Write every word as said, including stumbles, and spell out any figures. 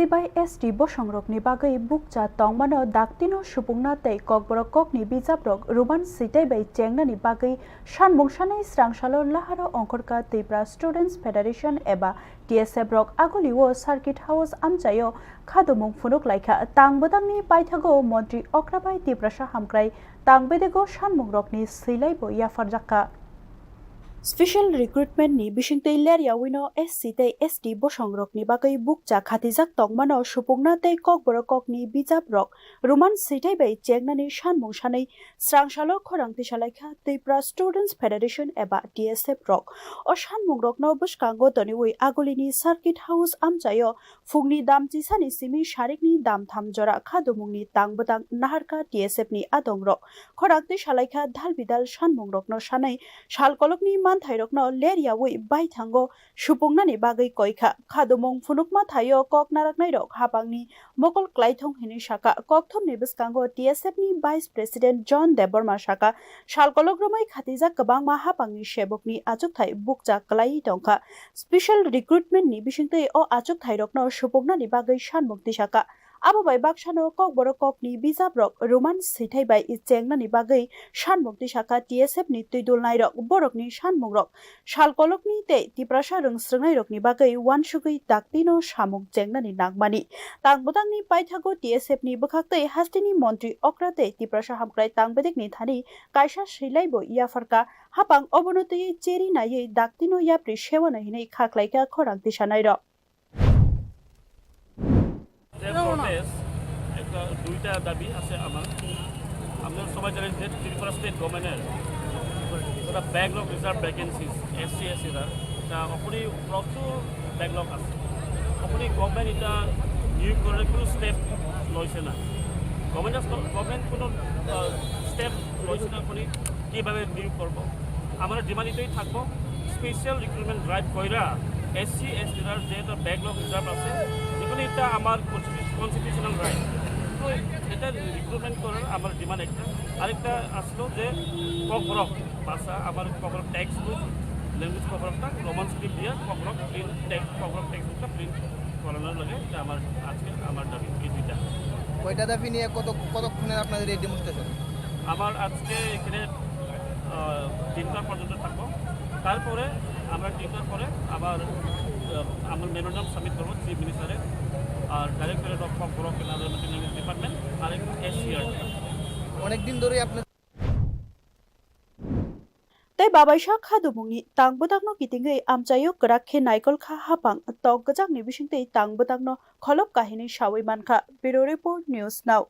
Tei bai S T bosongrokni bagwi bukcha tongmano daktino supungna tei kokborok kokni bijaprok Roman sitei bai chengnani bagwi sanmung sanai srangsalo laharo ongkhorkha Tripura Students Federation eba T S F rok agulio Circuit House amchaio khadumung phunuk laikha. Tang bwtangni paithago Montri Okra bai Tiprasa hamkrai tang bedego sanmungrokni swilaibo yapharjakha. Special recruitment ni bisingtwi ler yawino S C tei S T bosongrokni bagwi bukcha khatijak tongmano supungna tei kokborok kokni bijaprok Roman sitei bai chengnani sanmung sanwi srangsalo khorang tisalaikha Tripura Students Federation eba T S F rok. O sanmungrokno bwskango toniwi agulini Circuit House amchaio phungni dam chisani simi sarikni dam tham jora khadumungni tang bwtang naharkha T S F ni adongrok. Khorang tisalaikha dal bidal sanmungrokno sanai sal kolokni manthairokno ler yawi baithango supungnani bagwi koikha. Khadumung phunukma thaio kok naraknairok hapangni mokol klaithong hinwi saka. Kokthumni bwskango T S F ni Vice President John Debbarma saka, sal kolok romwi khatijak kwbangma hapangni sebokni achukthai bukcha kwlaiwi tongkha. Special recruitment ni bisingtwi o achukthairokno supungnani bagwi sanmung tisaka. Abo bai baksano kokborok kokni bijaprok Roman sithai bai chengnani bagwi sanmung tisaka T S F ni twidulnairok. Borokni sanmungrok sal kolokni tei Tiprasa rwngsrwngnairokni bagwi uansugwi daktino samung chengnani nangmani. Tang bwtangni paithago T S F ni bwkhaktwi hasteni montri okra tei Tiprasa hamkrai tang bedekni thani kaisa swilaibo yapharkha. Hapang obono twiwi cheri naiwi daktino yapri sewano hinwi khaklaikha khorang tisanairok. Protest, একটা দুইটা দাবি আছে আমার। আপনারা সবাই জানেন যে ত্রিপুরা স্টেট গভর্নমেন্টের একটা backlog reserve vacancies SC SC রা, এটা অখনি প্রচুর ব্যাকলগ আছে। অখনি গভর্নমেন্ট এটা নিয়োগ করার কোনো স্টেপ লইছে না। গভর্নমেন্ট গভর্নমেন্ট কোনো স্টেপ লইছে না অখনি কিভাবে নিয়োগ করব। আমরা ডিমান্ড এটাই থাকবো, স্পেশাল রিক্রুটমেন্ট ড্রাইভ কইরা এসসি এসটি র যে একটা ব্যাকলগ রিজার্ভ আছে, যেখানে এটা আমার কনস্টিটিউশনাল রাইট, তো এটা রিক্রুটমেন্ট করার আমার ডিমান্ড একটা। আরেকটা আসলো যে ককবরক ভাষা, আমার ককবরক টেক্সট বুক, ল্যাঙ্গুয়েজ ককবরকটা রোমান স্ক্রিপ্ট দিয়ে ককবরক প্রিন্ট টেক্সট, ককবরক টেক্সট বুকটা প্রিন্ট করানোর লাগে, এটা আমার আজকে আমার দাবি এই দুইটা। কয়টা দাবি নিয়ে কত, কতক্ষণের আপনাদের এই ডেমনস্ট্রেশন? আমার আজকে এখানে আহ, তিনটা পর্যন্ত থাকবো। তারপরে আমরা তিনটার পরে আবার আহ, আমার মেমোরান্ডাম সাবমিট করবো চিফ মিনিস্টারে, আর directorate of Kokborok and other department, আর এসসিআর। অনেক দিন ধরেই আপনার Tei babaisa khadumungni tang bwtangno kitingwi amchaio kwrak khe naikol kha hapang tok gjakni bisingtwi tang bwtangno kholop kahinwi sawi mankha. Bureau Report, News Now.